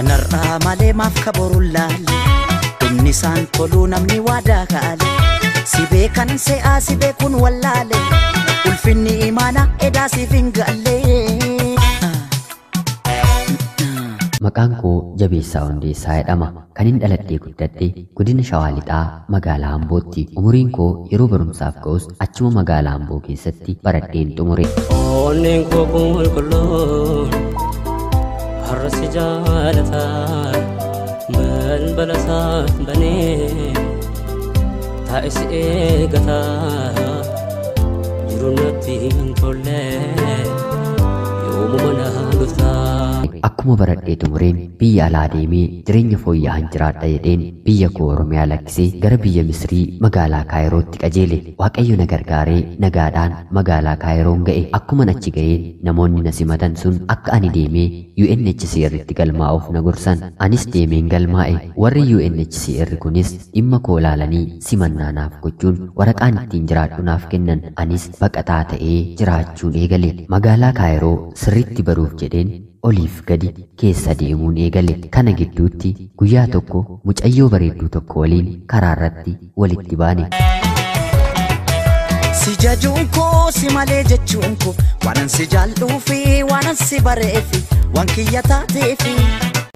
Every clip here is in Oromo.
Kanarraa malee maaf kaboru laale dhumni isaan toluu namni waadaa kaale si beekan se'aa si beekuun wallaale ulfinni imaana edaa siif hin galle. Maqaan koo Jabeessaa Hundeessaa jedhama. Kan hin dhaladhee guddadhe godina Shawaa Lixaa magaalaa Ambootti. Umuriin koo yeroo barumsaaf ga'us achuma magaalaa Amboo keessatti baradheen xumure. Onneen koo qulqulluun har'a si jaalata balbala isaa banee taa'ee si eegata jiru natti hin tolle yoomuma na dhufta. Akkuma baradhee xumureen biyya alaa deemee jireenya fooyya'aan jiraadha jedheen biyya koo Oromiyaa lakkisee gara biyya Misrii magaalaa Kaayirootti qajeele. Waaqayyo na gargaaree nagaadhaan magaalaa Kaayiroon ga'e. Akkuma achi ga'een namoonni na simatan sun akka ani deemee UNHCR tti galmaa'uuf na gorsan. Anis deemeen galmaa'e. Warri UNHCR kunis dhimma koo ilaalanii simannaa naaf gochuun waraqaan ittiin jiraadhu naaf kennan. Anis baqataa ta'ee jiraachuun eegale. Magaalaa Kaayiroo sirriitti baruuf jedheen oliif gadi keessa deemuun eegale. Kana gidduutti guyyaa tokko mucayyoo bareedduu tokko waliin karaa irratti walitti baane. Si jajuun koo si malee jechuun koo waanan si jaalluufi waanan si bareefi waan kiyya taateefi.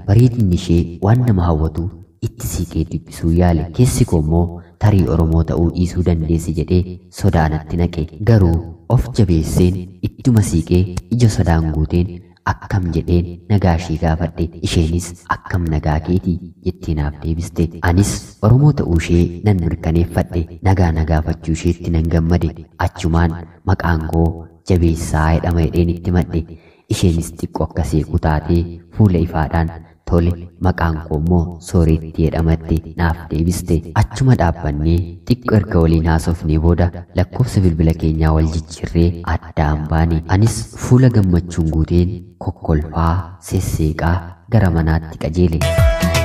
Bareedinni ishee waan nama hawwatu itti siiqee dubbisuu yaale. Keessi koo immoo tarii Oromoo ta'uu dhiisuu dandeessi jedhee sodaa natti naqe. Garuu of jabeesseen ittuma siiqee ija sodaan guuteen akkam jedheen nagaa ishee gaafadhe. Isheenis akkam nagaa keetii jettee naaf deebiste. Anis Oromoo ta'uu ishee nan mirkaneeffadhe. Nagaa na gaafachuu isheetti nan gammade. Achumaan maqaan koo Jabeessaa jedhama jedheen itti madhe. Isheenis xiqqoo akka seequu taatee fuula ifaadhaan tole maqaan koo immoo Sooretti jedhamatte naaf deebiste. Achuma dhaabbannee xiqqoo erga waliin haasofnee booda lakkoofsa bilbila keenyaa wal jijjiirree addaan baane. Anis fuula gammachuun guuteen kokkolfaa sesseeqaa gara manaatti qajeele.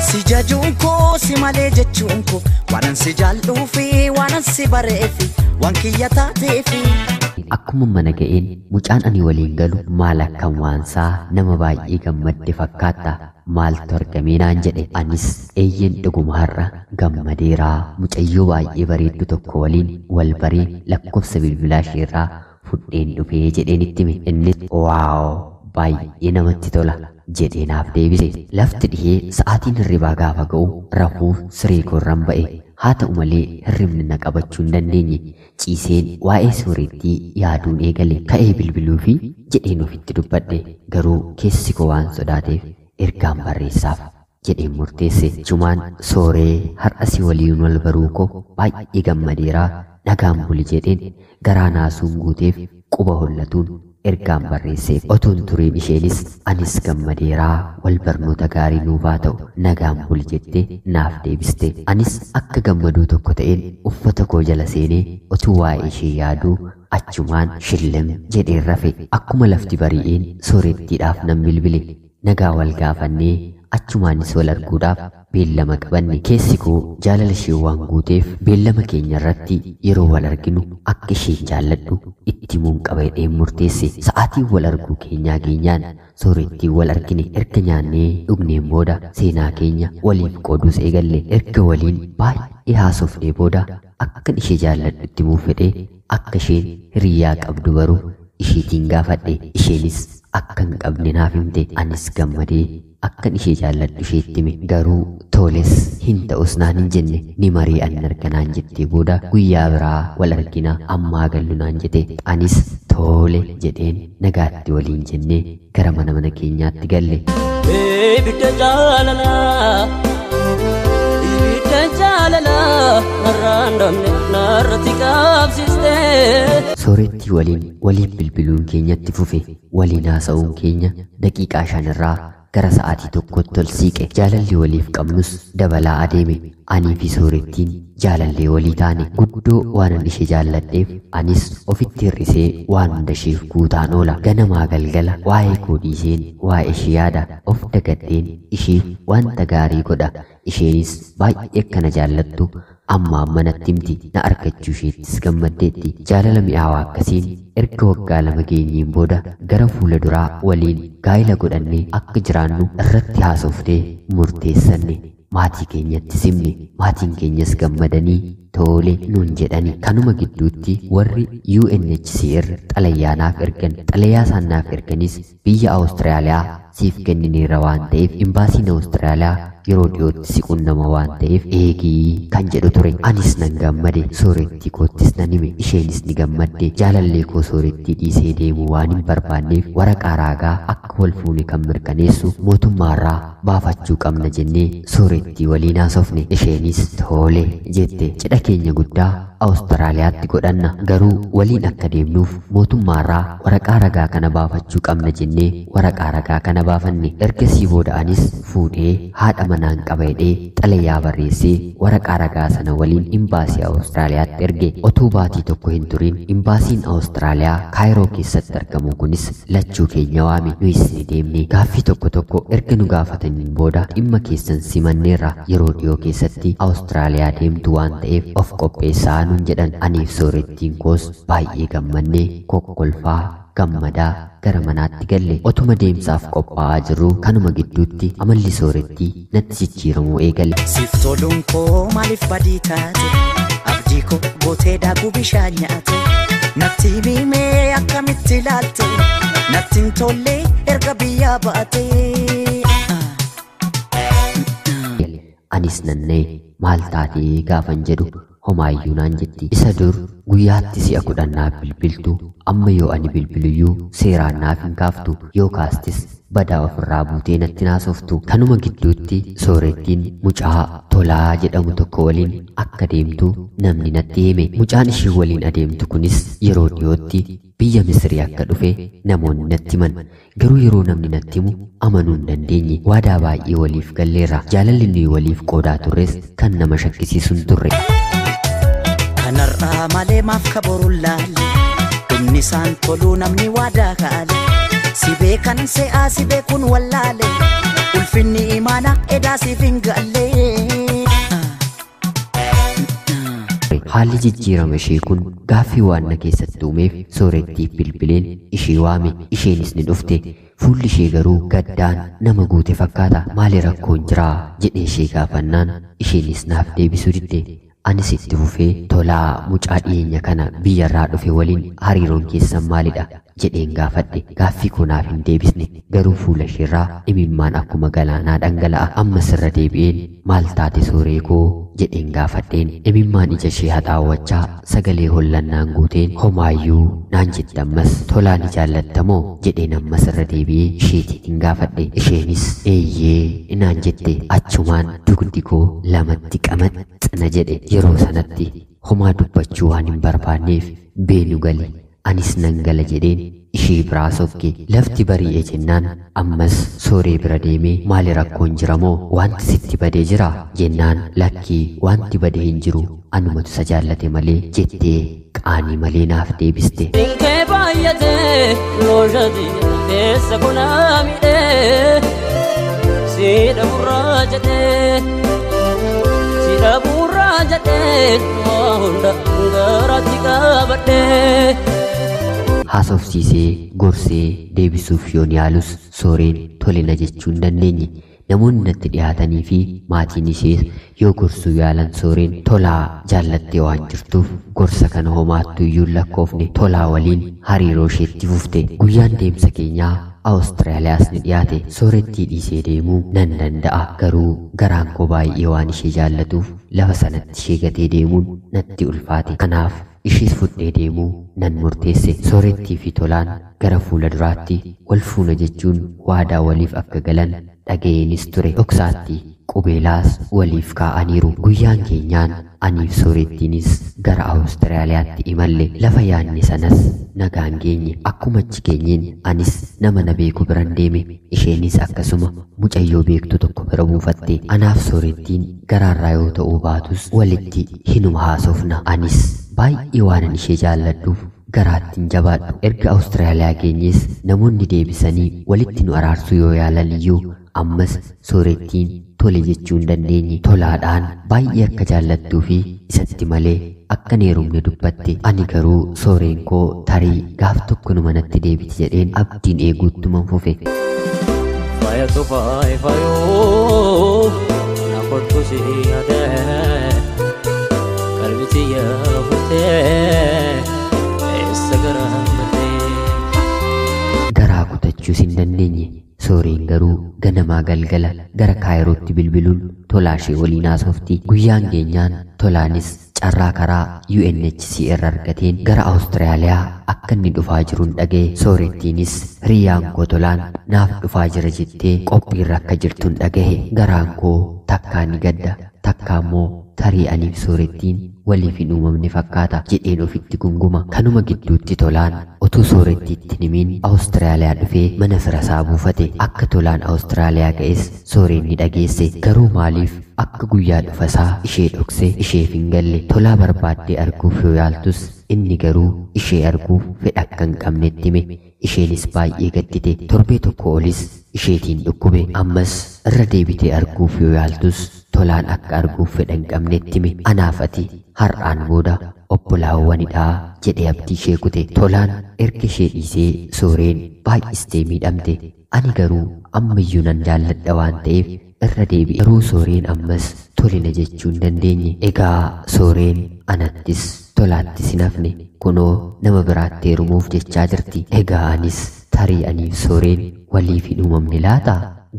Si jajuun koo si malee jechuun koo waanan si jaalluufi waanan si bareefi waan kiyya taateefi. Akkuma mana ga'een mucaan ani waliin galu maal akkam waansaa nama baay'ee gammadde fakkaata maaltu argamee naan jedhe. Anis eeyyeen dhuguma har'a gammadeeraa mucayyoo baay'ee bareeddu tokko waliin wal baree lakkoofsa bilbilaa isheerraa fudheen dhufee jedheen itti hime. Innis waaw baay'ee namatti tola jedhee naaf deebise. Lafti dhihee sa'aatiin hirribaa gaafa ga'u rafuuf siree koorran ba'e. Haa ta'u malee hirribni na qabachuu hin dandeenye. Ciiseen waa'ee Soorettii yaaduun eegale. Ka'ee bilbiluu fi jedheen ofitti dubbadhe. Garuu keessi koo waan sodaateef ergaan barreessaaf jedheen murteesse. Jumaan Sooree har'a si waliin wal baruu koo baay'ee gammadeeraa nagaan buli jedheen garaa naasuun guuteef quba hollatuun ergaan barreesseef. Otuun turiin isheenis anis gammadeeraa wal barnoota gaarii nuuf haa ta'u nagaan buli jettee naaf deebiste. Anis akka gammaduu tokko ta'een uffata koo jala seenee otuu waa'ee ishee yaaduu achumaan shillim jedheen rafe. Akkuma lafti bari'een Soorettiidhaaf nan bilbile. Nagaa wal gaafannee achumaanis wal arguudhaaf beellama qabanne. Keessi koo jaalala ishee waan guuteef beellama keenya irratti yeroo wal arginu akka isheen jaalladhu itti himuun qaba jedheen murteesse. Sa'aatiin wal arguu keenyaa geenyaan Soorettiin wal argine. Erga nyaannee dhugneen booda seenaa keenya waliif qooduus eegalle. Erga waliin baay'ee haasofnee booda akkan ishee jaalladhu itti himuuf fedhee akka isheen hiriyaa qabdu baruu isheetiin gaafadhe. Isheenis akka hin qabne naaf himte. Anis gammadee akkan ishee jaalladhu isheetti hime. Garuu toles hin ta'us naan hin jenne. Ni marii an arganaan jettee booda guyyaa biraa wal argina ammaa gallu naan jette. Anis tole jedheen nagaatti waliin jennee gara mana mana keenyaatti galle. Ibidda jaalalaa, ibidda jaalalaa narraan dhabne narratti qabsiiste. Soorettii waliin waliif bilbiluun keenyatti fufe. Waliin haasa'uun keenya daqiiqaa 5 irraa gara sa'aatii 1tti ol siiqe. Jaalalli waliif qabnus dabalaa adeeme. Anii fi Soorettiin jaalallee walii taane. Guddoo waanan ishee jaalladheef anis ofitti hir'isee waan hunda isheef guutaan oola. Ganamaa galgala waa'ee koo dhiiseen waa'ee ishee yaada. Of dagadheen isheef wanta gaarii godha. Isheenis baay'ee akkana jaallattu Amma amma natti himti. Na argachuu isheettis gammaddeetti. Jaalala mi'aawaa akkasiin erga waggaa 2 geenyeen booda gara fuula duraa waliin gaa'ila godhannee akka jiraannu irratti haasoftee murteessanne. Maatii keenyatti simne. Maatiin keenyas gammadanii tole nuun jedhani. Kanuma gidduutti warri UNHCR xalayaa naaf ergan. Xalayaa isaan naaf erganis biyya Awustiraaliyaa siif kennineerra waan ta'eef imbaasiin Awustiraaliyaa yeroo dhiyootti si qunnama waan ta'eef eegii kan jedhu ture. Anis nan gammade. Soorettii koottis nan hime. Isheenis ni gammadde. Jaalallee koo soorettii dhiisee deemuu waan hin barbaanneef waraqaa raagaa akka wal fuune kan mirkaneessu mootummaarraa baafachuu qabna jennee soorettii waliin haasofne. Isheenis tole jette. Cidha keenya guddaa Awustiraaliyaatti godhanna. Garuu waliin akka deemnuuf mootummaarraa waraqaa ragaa kana baafachuu qabna jennee waraqaa ragaa kana baafanne. Ergasii booda anis fuudhee haadha manaan qaba jedhee xalayaa barreessee waraqaa ragaa sana waliin imbaasii Awustiraaliyaatti erge. Otuu baatii tokko hin turin imbaasiin Awustiraaliyaa Kaayiroo keessatti argamu kunis lachuu keenya waame. Nuyis ni deemne. Gaaffii tokko tokko erga nu gaafataniin booda dhimma keessan simanneerra yeroo dhiyoo keessatti Awustiraaliyaa deemtu waan ta'eef of qopheessaa nuun jedhan. Aniif soorettiin koos baay'ee gammannee kokkolfaa gammadaa gara manaatti galle. Otuma deemsaaf qophaa'aa jirru kanuma gidduutti amalli soorettii natti jijjiiramuu eegale. Siif toluun koo maaliif badii taate? Abdii koo gootee daakuu bishaan nyaate. Natti himee akkamitti ilaalte? Natti hin tolle erga biyyaa baate. Anis nannee maal taatee gaafan jedhu homaayyuu naan jetti. Isa dur guyyaatti si'a 10 naaf bilbiltu amma yoo ani bilbiluyyuu seeraan naaf hin kaaftu yoo kaastis badaa ofirraa buutee natti naasoftu. Kanuma gidduutti soorettiin mucaa Tolaa jedhamu tokko waliin akka deemtu namni natti hime. Mucaan ishee waliin adeemtu kunis yeroo dhiyootti biyya Misrii akka dhufe namoonni natti himan. Garuu yeroo namni natti himu amanuu hin dandeenye. Waadaa baay'ee waliif galleerra. Jaalalli nuyi waliif qoodaa turres kan nama shakkisiisu hin turre. Kanarraa malee maaf kaboruun laale? Dhumni isaan toluu namni waadaa kaale. Si beekan se'aa si beekuun wallaale. Ulfinni imaana edaa siif hin galle. Haalli jijjiirama ishee kun gaaffii waan na keessatti uumeef soorettiif bilbileen ishee waame. Isheenis ni dhufte. Fuulli ishee garuu gaddaan nama guute fakkaata. Maali rakkoon jiraa jedhee ishee gaafannaan isheenis naaf deebisuu didde. Anis itti fufee Tolaa mucaa dhiyeenya kana biyyarraa dhufe waliin hariiroon keessan maalidha jedheen gaafadhe. Gaaffii koo naaf hin deebisne. Garuu fuula isheerraa imimmaan akkuma galaanaa dhangala'a. Ammas irra deebi'een maal taate sooree koo jedheen gaafadheen. Imimmaan ija ishee haxaawwachaa sagalee hollannaan guuteen homaayyuu naan jette. Ammas Tolaa ni jaallattamoo jedheen ammas irra deebi'ee isheetiin hin gaafadhe. Isheenis eeyyee naan jette. Achumaan dugdi koo lamatti qamaxxina jedhe. Yeroo sanatti homaa dubbachuu waan hin barbaanneef beenu gali anis nan gala jedheen ishee biraa sokke. Lafti bari'e jennaan ammas sooree bira deemee maali rakkoon jira moo wanti sitti badee jira jennaan lakkii wanti badee hin jiru anumatu isa jaallate malee jettee qaanii malee naaf deebiste. Dinkee baay'atee loojati keessa kunaa miidhee siidha gurraa jedhee siidha gurraa jedhee waa hunda garaatti qabadhee. Haasofsiisee gorsee deebisuuf yoon yaalus sooreen tolina jechuu hin dandeenye. Namoonni natti dhiyaatanii fi maatiin ishees yoo gorsuu yaalan sooreen Tolaa jaallattee waan jirtuuf gorsa kana homaattu iyyuu hin lakkoofne. Tolaa waliin hariiroo isheetti fufte. Guyyaan deemsa keenyaa Awustiraaliyaas ni dhiyaate. Soorettii dhiisee deemuu nan danda'a. Garuu garaan koo baay'ee waan ishee jaallatuuf lafa sanatti ishee gatee deemuun natti ulfaate. Kanaaf ishees fudhee deemuu nan murteesse. Soorettii fi Tolaan gara fuula duraatti wal fuuna jechuun waadaa waliif akka galan dhaga'eenis ture. Dhoksaatti qubeelaas waliif kaa'aniiru. Guyyaan keenyaan aniif soorettiinis gara Awustiraaliyaatti imalle. Lafa yaadne sanas nagaan geenye. Akkuma achi geenyeen anis nama na beeku biran deeme. Isheenis akkasuma mucayyoo beektu tokko bira buufatte. Anaaf soorettiin garaarraa yoo ta'uu baatus walitti hinuma haasofna. Anis baay'ee waanan ishee jaalladhuuf garaatti hin jabaadhu. Erga Awustiraaliyaa geenyees namoonni deebisanii walitti nu araarsuu yoo yaalan iyyuu ammas Soorettiin tole jechuu hin dandeenye. Tolaadhaan baay'ee akka jaallattuu fi isatti malee akka hin heerumne dubbatte. Ani garuu Sooreen koo tarii gaaf tokko nu manatti deebiti jedheen abdiin eeguuttuman fufe. Faayatu faay faayoo na kottu si yaadee qalbitti yaafutee eessa gara malee. Garaa kutachuus hin dandeenye. Sooreen garuu ganamaa galgala gara Kaayirootti bilbiluun Tolaa ishee waliin haasofti. Guyyaan geenyaan Tolaanis carraa karaa UNHCR argateen gara Awustiraaliyaa akka inni dhufaa jiruun dhaga'e. Soorettiinis hiriyyaan koo Tolaan naaf dhufaa jira jettee qophiirra akka jirtuun dhagahe. Garaan koo takkaa ni gadda, takkaa immoo tarii aniif Soorettiin waliif hin uumamne fakkaata jedheen ofitti gunguma. Kanuma gidduutti Tolaan utuu Soorettiitti hin himin Awustiraaliyaa dhufee mana firasaa buufate. Akka Tolaan Awustiraaliyaa ga'es Sooreen ni dhageesse. Garuu maaliif akka guyyaa dhufasaa ishee dhokse isheef hin galle. Tolaa barbaaddee arguuf yoo yaaltus inni garuu ishee arguuf fedha akka hin qabnetti hime. Isheenis baay'ee gaddite. Torbee tokko olis isheetiin dhukkube. Ammas irra deebitee arguuf yoo yaaltus Tolaan akka arguuf fedha hin qabnetti hime. Anaaf ati har'aan booda obbolaawwanidha jedhee abdii ishee kute. Tolaan erga ishee dhiisee Sooreen baay'istee miidhamte. Ani garuu ammayyuu nan jaalladha waan ta'eef irra deebi'e. Garuu Sooreen ammas tolina jechuu hin dandeenye. Egaa Sooreen anattis Tolaattis hin hafne. Kunoo nama biraatti heerumuuf jechaa jirti. Egaa anis tarii aniif Sooreen waliif hin uumamne laata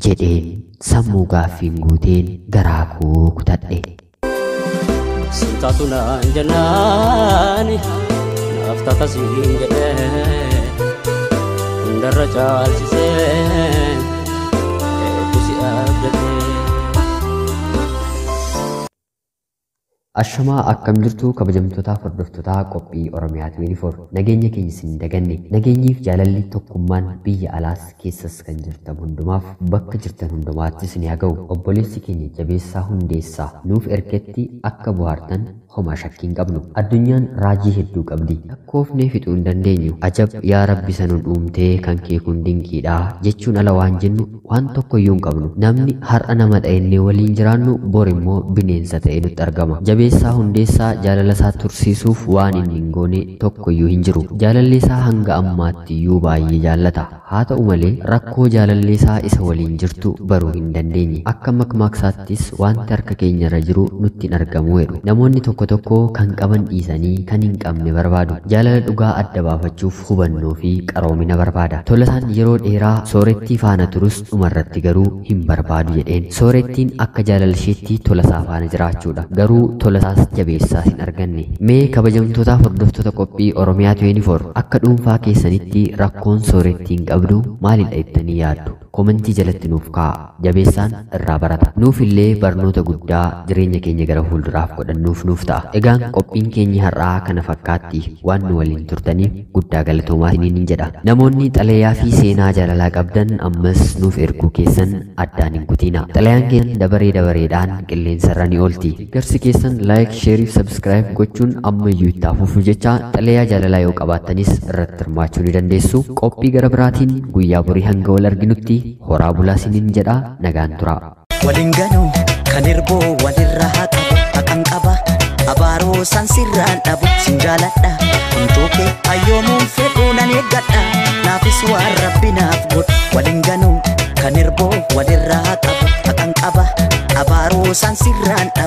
jedheen sammuu gaaffiin guuteen garaa koo kutadhe. Sintaatu naan jennaani naaf taata siin jedhee hundarra caalchisee hedduu si abdatee. Ashamaa akkam jirtu kabajamtootaaf hordoftoota qophii Oromiyaa 24. Nageenya keenya isin daganne. Nageenyiif jaalalli tokkummaan biyya alaas keessas kan jirtan hundumaaf bakka jirtan hundumaattis ni haa ga'u. Obboleessi keenya Jabeessaa Hundeessaa nuuf ergetti akka bohaartan homaa shakkii hin qabnu. Addunyaan raajii hedduu qabdi. Lakkoofnee fixuu hin dandeenyu. Ajab yaa Rabbi isa nu dhuumtee kan kee kun dinqiidha jechuun ala waan jennu waan tokko iyyuu hin qabnu. Namni har'a nama ta'ennee waliin jiraannu bor immoo bineensa ta'ee nutti argama. Jabeessaa Hundeessaa jaalala isaa tursiisuuf waan inni hin goone tokko iyyuu hin jiru. Jaalalli isaa hanga ammaatti iyyuu baay'ee jaallata. Haa ta'u malee rakkoo jaalalli isaa isa waliin jirtu baruu hin dandeenye. Akka makmaaksaattis wanti harka keenyarra jiru nutti hin argamu jedhu. Namoonni tokko tokko kan qaban dhiisanii kan hin qabne barbaadu. Jaalala dhugaa adda baafachuuf hubannoo fi qaroomina barbaada. Tolasaan yeroo dheeraa Soorettii faana turus dhumarratti garuu hin barbaadu jedheen. Soorettiin akka jaalala isheetti Tolasaa faana jiraachuudha. Garuu Tolasaas Jabeessaas hin arganne. Mee kabajamtootaaf hordoftoota qophii Oromiyaa 24 akka dhuunfaa keessanitti rakkoon Soorettiin qabdu maalidha jettanii yaaddu? Komentii jalatti nuuf kaa'a. Jabeessaan irraa barata. Nuuf illee barnoota guddaa jireenya keenya gara fuulduraaf godhannuuf nuuf ta'a. Egaan qophiin keenya har'aa kana fakkaatti. Waan nu waliin turtaniif guddaa galatoomaa isiniin jedha. Namoonni xalayaa fi seenaa jaalalaa qabdan ammas nuuf erguu keessan addaan hin kutiina. Xalayaan keessan dabaree dabareedhaan qilleensarra ni oolti. Deeggarsi keessan like, share fi subscribe gochuun ammayyuu itti hafuuf jecha xalayaa jaalalaa yoo qabaattanis irratti hirmaachuu ni dandeessu. Qophii gara biraatiin guyyaa borii hanga wal arginutti horaa bulaa isiniin jedha. Nagaan turaa. Waliin ganuu kan hirboo walirra haa qabu haqan qaba abaaroo san sirraan dhabu sin jaaladha homtuu kee hayyoomuun fedhuu nan eeggadha naafis waan rabbi naaf godhu waliin ganuu kan hirboo walirra haa qabu haqan qaba abaaroo san sirraan dhabu.